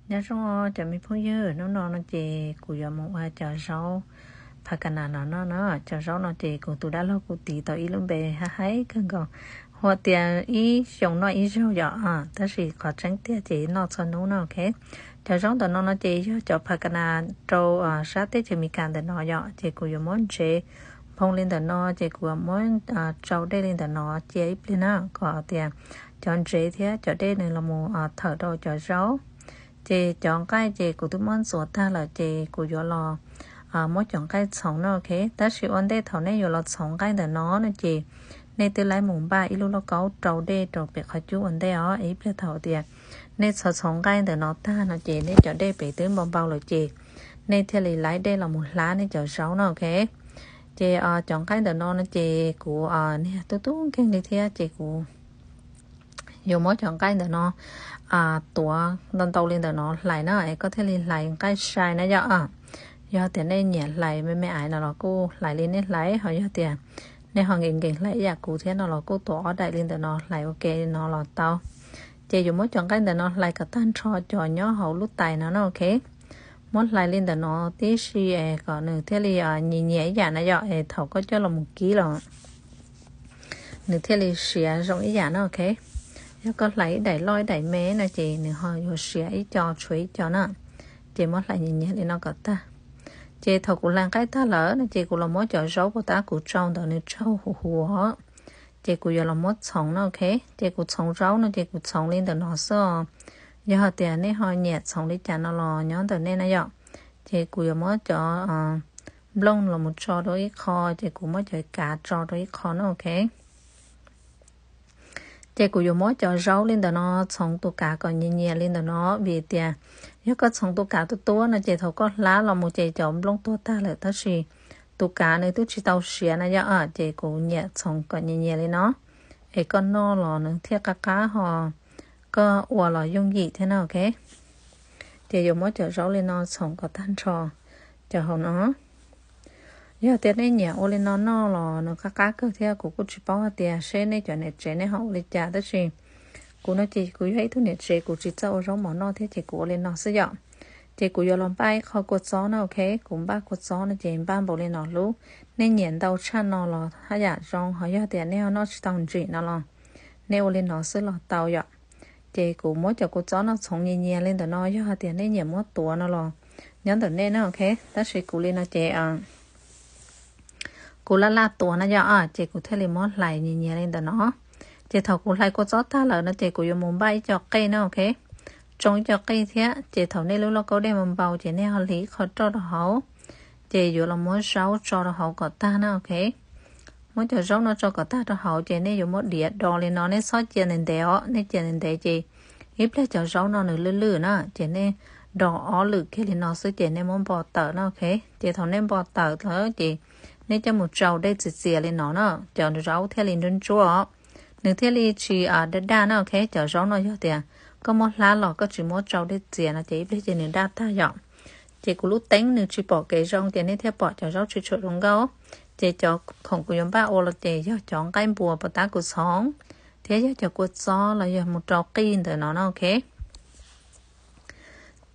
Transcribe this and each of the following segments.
Nyob zoo cov me phooj ywg, hnub no no ces kuv yuav mus ua cov zaub pha ka nas no no na. Cov zaub no ces kuv tus dab laug kuj tiv tau ib lub npe haib haib kawg nkaus, hu tias ib xyoos noj ib zaug yom, tab sis qhov tseeb tiag ces noj txhua hnub no, ok. Cov zaub ntawm no no ces yog cov pha ka nas rau sab teb chaws Amelikas ntawm no yom, ces kuv yuav muab ntsev nphoo li ntawm no ces kuv yuav muab tsau dej li ntawm no cia ib pliag na, kom tias cov ntsev thiab cov dej nws los mus thawm rau cov zaub. Ces cov nqaij ces kuv twb muab ntxuav tag lawm ces kuv yuav los muab cov nqaij txhoov no, ok. Tab sis ua ntej thaum nej yuav los txhoov nqaij ntawm no no ces nej twb laib mus npaj ib lub lauj kaub rau dej rau pem qhov cub ua ntej os. Ib pliag thaum tias nej txhoov txhoov nqaij ntawm no tag no ces nej cov dej pem twb npau npau lawm ces nej thiaj li laib dej los mus hlab nej cov zaub no, ok. Ces cov nqaij ntawm no no ces kuv niag tub tub nkeeg li thiab ces kuv yuav muab cov nqaij ntawm no tuav ntau ntau li ntawm no hlais na, es koj thiaj li hlais nqaij sai na yom. Yog tias nej nyiam hlais me me aiv no los kuj hlais li nej hlais, ho yog tias nej ho nkees nkees hlais ib yam kuv thiab no los kuj tuav ob daim li ntawm no hlais ua ke li no los tau. Ces yuav muab cov nqaij ntawm no hlais kom tag nrho cov nyob hauv lub tais no na, ok. Muab hlais li ntawm no tib si es kom nws thiaj li nyias nyias ib yam na yom, es thaum koj coj los mus kib los nws thiaj li siav zoo ib yam na, ok. Yog koj hlais ib daim loj ib daim me no ces nws ho yuav siav ib co tshuav ib co na. Ces muab hlais nyias nyias li no kom tag. Ces thaum kuv hlais nqaij tag lawm no ces kuv los muab cov zaub puas tab kuv tsau ntawd nws tsau huv huv, ces kuv yuav los muab txhoov no, ok. Ces kuv txhoov zaub no ces kuv txhoov li ntawm no xwb os. Yog hais tias nej ho nyiam txhoov li cas no los nyob ntawm nej na yom. Ces kuv yuav muab cov nplooj los mus tso rau ib qho, ces kuv muab cov kav tso rau ib qho no, ok. Ces kuv yuav muab cov zaub li ntawm no txhoov tus kav kom nyias nyias li ntawm no, vim tias yog koj txhoov tus kav tuab tuab no ces thaum koj hlab los mus ces cov nplooj tuag tag lawm, tab sis tus kav nws twb tsis tau siav na yom, ces kuv nyiam txhoov kom nyias nyias li no, es koj noj los nws thiaj qab qab ho koj ua los yooj yim thiab na, ok. Ces yuav muab cov zaub li no txhoov kom tag nrho cov hauv no. Yog tias nej nyiam ua li no noj los nws qab qab kawg thiab, kuv kuj tsis paub hais tias seb nej cov niam tsev nej ho ua li cas, tab sis kuv no ces kuv yog ib tug niam tsev kuv tsis txawj ua zaub mov noj thiab ces kuv ua li no xwb yom. Ces kuv yuav los npaj ib qho kua txob na, ok. Kuv npaj kua txob no ces npaj npaum li no lub, nej nyiam ntau tshaj no los haj yam zoo, ho yog tias nej ho noj tsis tau ntsim no los nej ua li no xwb los tau yom. Ces kuv muab cov kua txob no txhoov nyias nyias li ntawm no, yog hais tias nej nyiam muab tuav no los nyob ntawm nej na, ok. Tab sis kuv li no ces kuv laj laj tuav na yom, ces kuv thiaj li muab hlais nyias nyias li ntawm no. Ces thaum kuv hlais kua txob tag lawm no ces kuv yuav mus npaj ib co qej na, ok. Tsoo ib co qej thiab, ces thaum nej lub lauj kaub dej npau npau ces nej ho hliv ib qho roj rau hauv, ces yuav los muab zaub tso rau hauv kom tag na, ok. Muab cov zaub no tso kom tag rau hauv ces nej yuav muab diav do li no, nej txhob cia ntev ntev os, nej cia ntev ntev ces ib pliag cov zaub no nws lwj lwj na, ces nej do ob lwm kiag li no xwb ces nej muab npo tawm na, ok. Ces thaum nej npo tawm lawm ces nej coj mus tsau dej txias txias li no na, cov zaub thiaj li ntsuab ntsuab os, nws thiaj li tsis daj daj na, ok. Cov zaub no yog tias koj muab hlab los koj tsis muab tsau dej txias no ces ib pliag ces nws daj tag yom. Ces kuv lub teeb nws tsis pom kev zoo ces nej thiaj pom cov zaub tsis tshua zoo nkauj. Ces cov khoom kuv yuav npaj ua los ces yog cov nqaij npua puas tab kuv txhoov, thiab yog cov kua txob los yog mus rau qij ntawm no na, ok.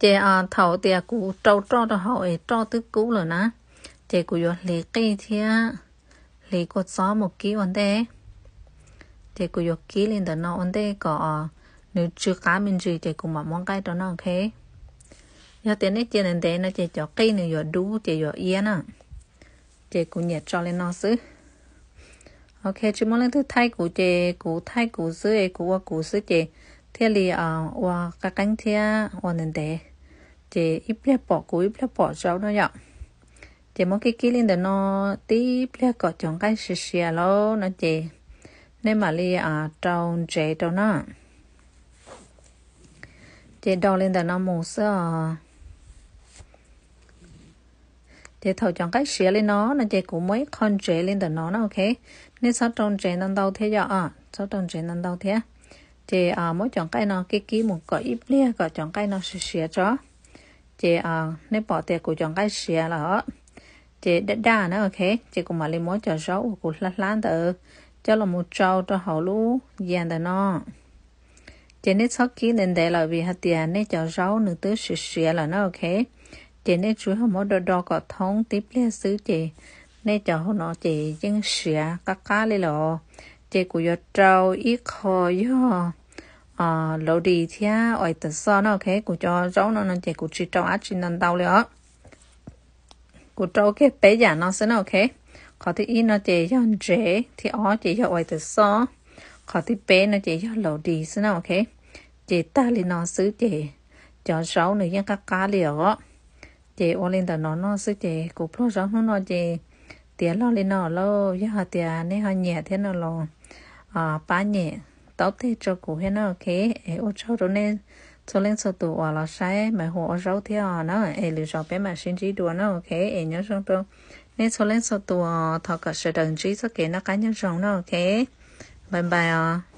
Ces thaum tias kuv rau roj rau hauv es roj twb kub lawm na, ces kuv yuav hliv qij thiab hliv kua txob mus kib ua ntej. Ces kuv yuav kib li ntawm no ua ntej kom nws tsw qab me ntsis ces kuv mam muab nqaij rau no, ok. Yog tias nej cia ntev ntev no ces cov qij nws yuav dub ces yuav iab na. Ces kuv nyiam tso li no xwb. Ok, tsis muaj leej twg thaij kuv ces kuv thaij kuv xwb es kuv ua kuv xwb ces thiaj li ua qeeb qeeb thiab ua ntev ntev. Ces ib pliag pom kuv ib pliag pom zaub no yom. Ces muab kib kib li ntawm no tib pliag kom cov nqaij siav siav lawm no ces nej mam li rau ntsev rau na. Ces do li ntawm no mus xwb os. Ces thaum cov nqaij siav li no no ces kuv muab ib qho ntsev li ntawm no na, ok. Nej txhob rau ntsev ntau ntau thiab yom, txhob rau ntsev ntau ntau thiab. Ces muab cov nqaij no kib kib mus kom ib pliag kom cov nqaij no siav siav tso. Ces nej pom tias kuv cov nqaij siav lawm, ces daj daj na, ok. Ces kuv mam li muab cov zaub uas kuv hlab hlab ntawd coj los mus tsau rau hauv lub yias ntawm no. Ces nej txhob kib ntev ntev lawm vim hais tias nej cov zaub nws twb siav siav lawm na, ok. Ces nej tsuas yog muab do do kom thoob tib pliag xwb ces nej cov hauv no ces yeej siav qab qab li lawm. Ces kuv yuav rau ib qho yog lauv dis thiab oyster sauce na, ok. Kuv cov zaub no no ces kuv tsis rau dab tsi ntau ntau li os. Kuv rau kiag peb yam no xwb na, ok. Qhov thib ib no ces yog ntsev, thib ob ces yog oyster sauce, qhov thib peb no ces yog lauv dis xwb na, ok. Ces tag li no xwb ces cov zaub nws yeej qab qab li os. Ces ua li ntawm no no xwb ces kuv pluag zaub hnub no ces tiav los li no lauj. Yog hais tias nej ho nyiam thiab no los pab nyem taub teg rau kuv thiab na, ok. Es ua tsaug rau nej txhua leej txhua tus uas los saib Maiv Huas ua zaub thiab os na. Es lwm zaus peb mam sib ntsib dua na, ok. Es nyob zoo rau nej txhua leej txhua tus, thov kom sawv daws ntsib txoj kev noj qab nyob zoo na, ok. Bye bye os.